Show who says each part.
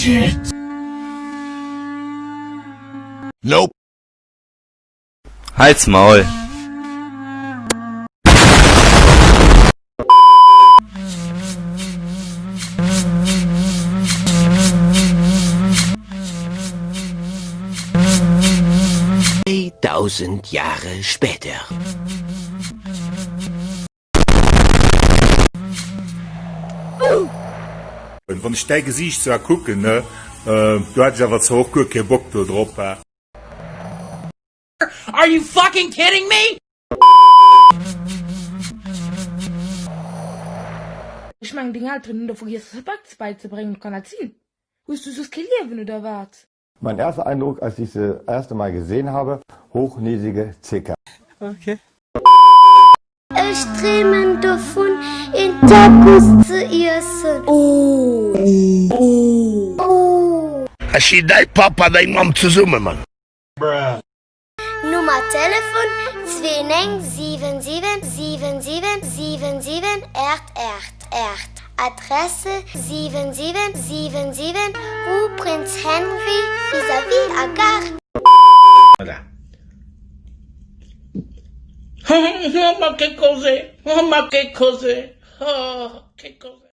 Speaker 1: Shit!
Speaker 2: Nope.
Speaker 3: Halt's Maul!
Speaker 1: Tausend Jahre später.
Speaker 4: Wann ech däi Gesiicht zwar kucken, ne, do hätt ech awer zwar och guer kee Bock do drop, he.
Speaker 5: Are you fucking kidding me?
Speaker 6: Ech mengen deng Elteren hunn der vergiess Respekt bäizebréngen, kann dat sinn? Hues du soss kee Liewen oder wat?
Speaker 7: Mein erster Eindruck, als ich sie das erste Mal gesehen habe, hochnäsige Zicker.
Speaker 3: Okay.
Speaker 8: Ech dreemen dovun een Tacos ze iessen.
Speaker 2: Ech sinn däi Papp a deng Mamm zesumme, Mann.
Speaker 8: Nummer Telefon 2 9 7 7 7 7 7 7 8 8 8 Adresse 7 7 7 7 Rue Prince Henri vis-à-vis a Gare.
Speaker 5: Voilà. Ma che cos'è? Ma che cos'è? Oh, che cos'è?